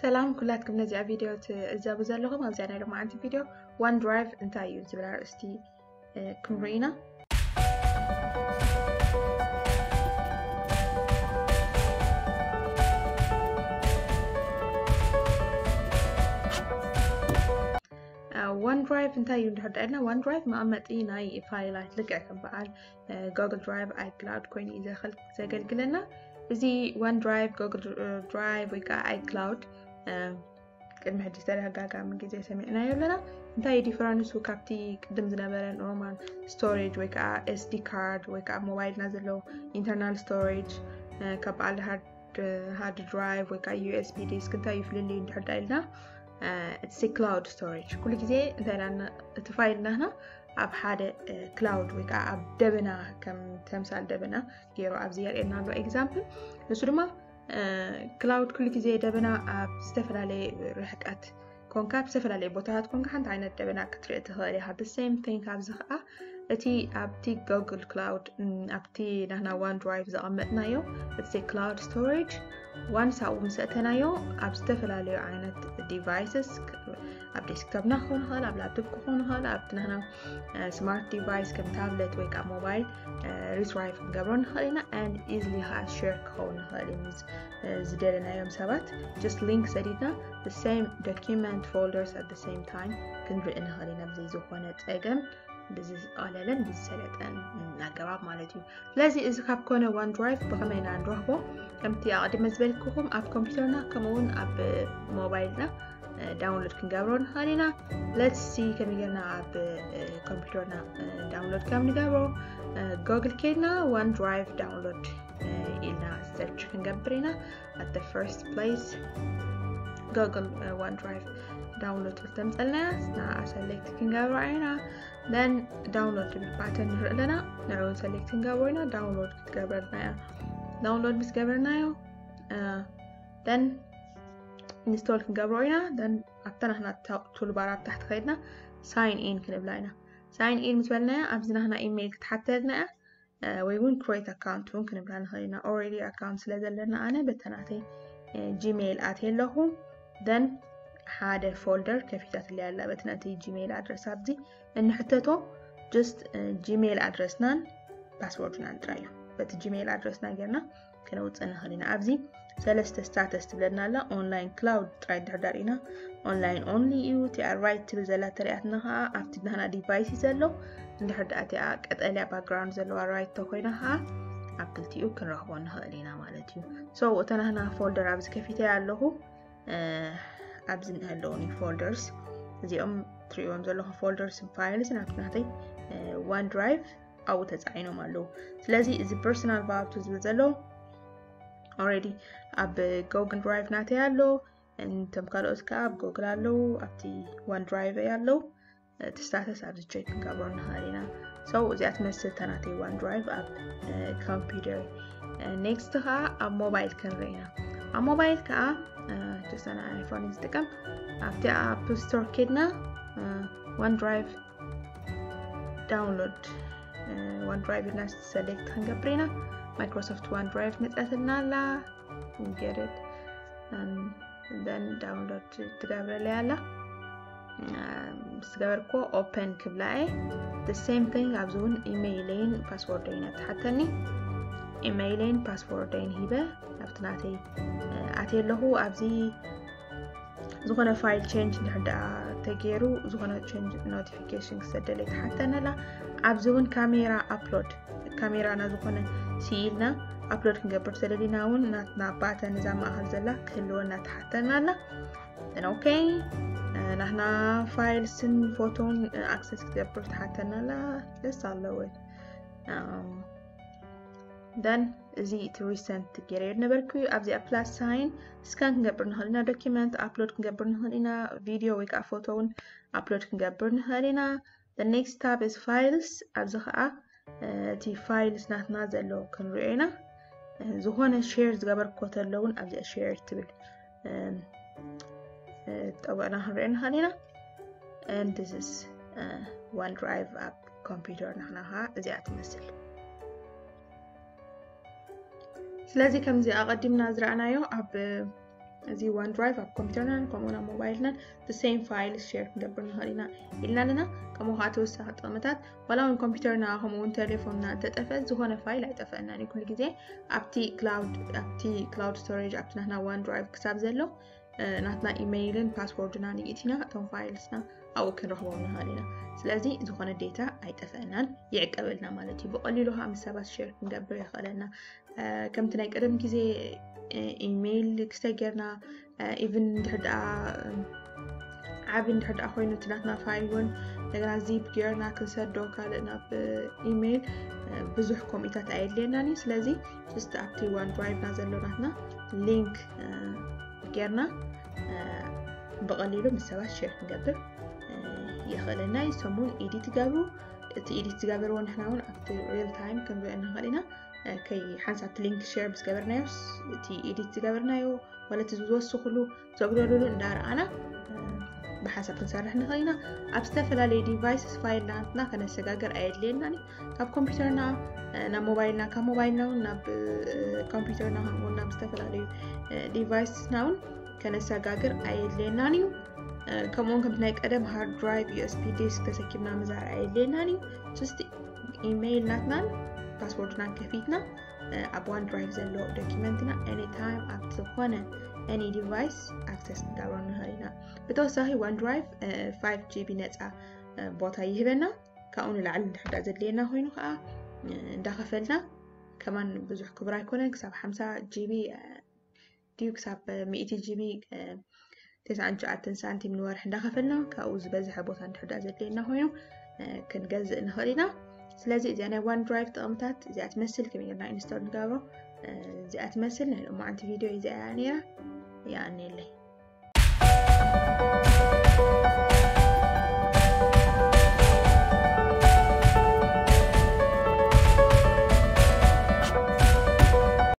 ሰላም ኩላትኩም ነዚኣ ቪድዮ ትዕዘቡ ዘለኹም። ኣብዚኣ ናይ ሎማዓንቲ ቪድዮ ዋን ድራይቭ እንታይ እዩ ዝብል ኣርእስቲ ክንርኢ ኢና። ዋን ድራይቭ እንታይ እዩ እንድሕር ዳኢልና፣ ዋን ድራይቭ መቐመጢ ናይ ፋይላት ልክዕ ከም በዓል ጎግል ድራይቭ፣ ኣይክላውድ ኮይኑ እዩ ዘገልግለና። እዚ ዋን ድራይቭ፣ ጎግል ድራይቭ ወይ ከዓ ኣይክላውድ ቅድሚ ሕጂ ተደጋጋሚ ግዜ ሰሚዕናዮ ኣለና። እንታይ ዲፈረንሱ ካብቲ ቅድም ዝነበረ ኖርማል ስቶሬጅ ወይ ከዓ ኤስዲ ካርድ ወይ ከዓ ሞባይልና ዘሎ ኢንተርናል ስቶሬጅ ካብ በዓል ሃርድ ድራይቭ ወይ ከዓ ዩኤስቢ ዲስክ እንታይ እዩ ፍልልዩ እንድሕር ዳኢልና፣ እቲ ክላውድ ስቶሬጅ ኩሉ ግዜ እንታይ ዳና እቲ ፋይል ናህና ኣብ ሓደ ክላውድ ወይ ከዓ ኣብ ደበና ከም ተምሳል ደበና ገይሩ ኣብዚ የርእየና ኣሎ ኤግዛምፕል። ንሱ ድማ ክላውድ ኩሉ ግዜ ደበና ኣብ ዝተፈላለየ ርሕቀት ኮንካ ኣብ ዝተፈላለየ ቦታታት ኮንካ ሓንቲ ዓይነት ደበና ክትርኢ ትኽእል ኢኻ። The same thing ኣብዚ ከዓ እቲ ኣብቲ ጎግል ክላውድ ኣብቲ ናህና ዋን ድራይቭ ዘቐመጥናዮ እቲ ክላውድ ስቶሬጅ ዋንስ ኣብኡ ምስ ኣእተናዮ ኣብ ዝተፈላለዩ ዓይነት ዲቫይስስ ኣብ ዴስክቶፕና ክኾን ይኽእል፣ ኣብ ላፕቶፕ ክኾን ይኽእል፣ ኣብቲ ናህና ስማርት ዲቫይስ ከም ታብለት ወይ ከዓ ሞባይል ሪትራይቭ ክንገብሮ ንኽእል ኢና። And ኢዝሊ ከዓ ሼር ክኸውን ይኽእል እዩ ምስ ዝደለናዮም ሰባት። Just ሊንክ ሰዲድና the same document folders at the same time ክንርኢ ንኽእል ኢና ብዘይ ዝኾነ ፀገም፣ ብዝቐለለን ብዝሰለጠን ኣገባብ ማለት እዩ። ስለዚ እዚ ካብ ኮነ ዋን ድራይቭ ብኸመይ ኢና ንረኽቦ? ከምቲ ኣቐዲመ ዝበልኩኹም ኣብ ኮምፒውተርና ከምኡ እውን ኣብ ሞባይልና ዳውንሎድ ክንገብሮ ንኽእል ኢና። Let's see ከመይ ጌርና ኣብ ኮምፒውተርና ዳውንሎድ ከም ንገብሮ። ጎግል ከይድና ዋን ድራይቭ ዳውንሎድ ኢልና ሰርች ክንገብር ኢና። At the first place ጎግል ዋን ድራይቭ ዳውንሎድ ትብል ተምፀልና እያ። ንዓ ሰሌክት ክንገብራ ኢና። Then ዳውንሎድ ትብል ባተን ንርኢ ኣለና። ንዕኡ ሰሌክት ክንገብሮ ኢና። ዳውንሎድ ክትገብረልና እያ። ዳውንሎድ ምስ ገበርናዮ then ኢንስቶል ክንገብሮ ኢና። Then ኣብታ ናህና ቱልባር ኣብ ታሕቲ ከይድና ሳይን ኢን ክንብላ ኢና። ሳይን ኢን ምስ በልናዮ ኣብዚ ናህና ኢሜይል ክትሓተልና እያ። ወይ እውን ክሬት ኣካውንት እውን ክንብላ ንኽእል ኢና። ኦልሬዲ ኣካውንት ስለ ዘለና ኣነ በተናተይ ጂሜይል ኣትየ ኣለኹ። Then ሓደ ፎልደር ከፊታትለይ ኣላ በቲ ናተይ ጂሜይል ኣድረስ። ኣብዚ እንሕተቶ ጀስት ጂሜይል ኣድረስናን ፓስወርድናን ጥራይ እዩ። በቲ ጂሜይል ኣድረስና ጌርና ክነውፅእ ንኽእል ኢና። ኣብዚ ሰለስተ ስታተስ ትብለና ኣላ። ኦንላይን ክላውድ ጥራይ እንድሕር ዳር ኢና ኦንላይን ኦንሊ እዩ። እቲኣ ራይት ትብል ዘላ ተሪኣትና ከዓ ኣብቲ ናህና ዲቫይስ እዩ ዘሎ። እንድሕር ዳኣ እቲኣ ቀጠልያ ባክግራውንድ ዘለዋ ራይት ተኮይና ከዓ ኣብ ክልቲኡ ክንረኽቦ ንኽእል ኢና ማለት እዩ። So እተናህና ፎልደር ኣብዚ ከፊተ ኣለኹ። ኣብዚ ኣለውኒ ፎልደርስ፣ እዚኦም ትሪእዎም ዘለኹ ፎልደርስ ፋይልስ ናብቲ ናተይ ዋን ድራይቭ ኣብኡ ተፃዒኖም ኣለዉ። ስለዚ እዚ ፐርሰናል ቫውቱ ዝብል ዘሎ ኦልሬዲ ኣብ ጎግል ድራይቭ ናተይ ኣሎ። እንቶም ካልኦት ከዓ ኣብ ጎግል ኣለዉ፣ ኣብቲ ዋን ድራይቭ ኣለዉ። እቲ ስታተስ ኣብዚ ቸክ ክንገብሮ ንኽእል ኢና። So እዚኣ ትመስል እታ ናተይ ዋን ድራይቭ ኣብ ኮምፒውተር። ኔክስት ከዓ ኣብ ሞባይል ክንርኢ ኢና። ኣብ ሞባይል ከዓ ጀስት ኣነ ኣይፎን ዝጥቀም፣ ኣብቲ ኣፕ ስቶር ኬድና ዋን ድራይቭ ዳውንሎድ ዋን ድራይቭ ኢልና ሰሌክት ክንገብር ኢና። ማይክሮሶፍት ዋን ድራይቭ መፅኣትና ኣላ። Get it then ዳውንሎድ ትገብረለይ ኣላ። ምስ ገበርኮ ኦፐን ክብላ እየ። The same thing ኣብዚ እውን ኢሜይለይን ፓስወርደይን ትሓተኒ። ኢሜይለይን ፓስወርደይን ሂበ ኣብቲ ናተይ ኣትየ ኣለኹ። ኣብዚ ዝኾነ ፋይል ቼንጅ እንድሕር ደኣ ተገይሩ ዝኾነ ቼንጅ ኖቲፊኬሽን ክሰደለይ ትሓተኒ ኣላ። ኣብዚ እውን ካሜራ ኣፕሎድ፣ ካሜራና ዝኾነ ስኢልና ኣፕሎድ ክንገብር ተደሊና እውን ናትና ባተን እዛ ማእኸል ዘላ ክህልወና ትሓተና ኣላ። ኦኬ ናህና ፋይልስን ፎቶን ኣክሰስ ክትገብር ትሓተና ኣላ። ደስ ኣለወ። Then እዚ እቲ ሪሰንት ገይረዮ ነበርኩ እዩ። ኣብዚኣ ፕላስ ሳይን ስካን ክንገብር ንኽእል ኢና። ዶኪመንት ኣፕሎድ ክንገብር ንኽእል ኢና። ቪድዮ ወይ ከዓ ፎቶ እውን ኣፕሎድ ክንገብር ንኽእል ኢና። The next tab is files። ኣብዚ ከዓ እቲ ፋይልስ ናትና ዘሎ ክንሪኦ ኢና። ዝኾነ ሼር ዝገበርኮ ተሎ እውን ኣብዚኣ ሼር ትብል ጠበቕና ክንሪኦ ንኽእል ኢና። And this is ዋን ድራይቭ ኣብ ኮምፒውተር ናትና ከዓ እዚኣ ትመስል። ስለዚ ከምዚ ኣቐዲምና ዝረኣናዮ ኣብ እዚ OneDrive ኣብ ኮምፒውተርናን ከምኡ ናብ ሞባይልናን the same file share ክንገብር ንኽእል ኢና ኢልና ኣለና። ከምኡ ከዓ ተወሳኺ ጥቕምታት ዋላ እውን ኮምፒውተርና ከምኡ እውን ቴሌፎንና እንተጠፈ ዝኾነ ፋይል ኣይጠፈአናን እዩ። ኩሉ ግዜ ኣብቲ ክላውድ ኣብቲ ክላውድ ስቶሬጅ ኣብቲ ናትና OneDrive ክሳብ ዘሎ ናትና ኢሜይልን ፓስወርድና ንኢቲና እቶም ፋይልስና ኣብኡ ክንረኽቦም ንኽእል ኢና። ስለዚ ዝኾነ ዴታ ኣይጠፈአናን ይዕቀበልና ማለት እዩ። ብቐሊሉ ከዓ ምስ ሰባት ሼር ክንገብር የኽእለና። ከምቲ ናይ ቀደም ግዜ ኢሜይል ክስተይ ጌርና ኢቭን እንድሕር ደኣ ዓብ እንድሕር ደኣ ኮይኑ እቲ ናትና ፋይል እውን እንደገና ዚፕ ጌርና ክንሰዶ ካልእ ናብ ኢሜይል ብዙሕ ኮሚታት ኣየድልየናን እዩ። ስለዚ just ኣብቲ OneDrive ና ዘሎ ናትና ሊንክ ጌርና ብቐሊሉ ምስ ሰባት ሼር ክንገብር የኽእለና እዩ። ሰሙን ኢዲት ይገብሩ። እቲ ኢዲት ዝገበርዎ ንሕና እውን ኣብቲ ሪል ታይም ክንሪኦ ንኽእል ኢና። ከይ ሓንሳብ እቲ ሊንክ ሼር ምስ ገበርናዮ እቲ ኢዲት ዝገበርናዮ ማለት እዚ ዝወስኽሉ ዘጉደሉሉ እንዳረኣና ብሓንሳብ ክንሰርሕ ንኽእል ኢና። ኣብ ዝተፈላለዩ ዲቫይስስ ፋይል ናትና ከነሰጋግር ኣየድልየናን እዩ። ካብ ኮምፒውተርና ናብ ሞባይልና ካብ ሞባይልና እውን ናብ ኮምፒውተርና ከምኡውን ናብ ዝተፈላለዩ ዲቫይስና እውን ከነሰጋግር ኣየድልየናን እዩ። ከምኡውን ከምቲ ናይ ቀደም ሃርድ ድራይቭ ዩኤስቢ ዲስክ ተሰኪምና ምዛር ኣየድልየናን እዩ። ስ ኢሜይል ናትናን ፓስወርድናን ከፊትና ኣብ OneDrive ዘሎ ዶኪመንትና anytime ኣብ ዝኾነ any device access ክንገብሮ ንኽእል ኢና። ብተወሳኺ OneDrive five GB ነፃ ቦታ ይህበና። ካብኡ ንላዕሊ እንድሕር ዘድልየና ኮይኑ ከዓ እንዳኸፈልና ከማን ብዙሕ ክቡር ኣይኮነን፣ ክሳብ ሓምሳ ጂቢ ድዩ ክሳብ ሚእቲ ጂቢ ተስዓን ትሽዓተን ሳንቲም ንወርሒ እንዳኸፈልና ካብኡ ዝበዝሐ ቦታ እንድሕር ዘድልየና ኮይኑ ክንገዝእ ንኽእል ኢና። ስለዚ እዚኣ ናይ OneDrive ጥቕምታት እዚኣ ትመስል፣ ከመይ ጌርና ኢንስቶል ንገብሮ እዚኣ ትመስል። ናይ ሎማዓንቲ ቪድዮ እዚኣ እያ ነይራ። ይኣነየለይ።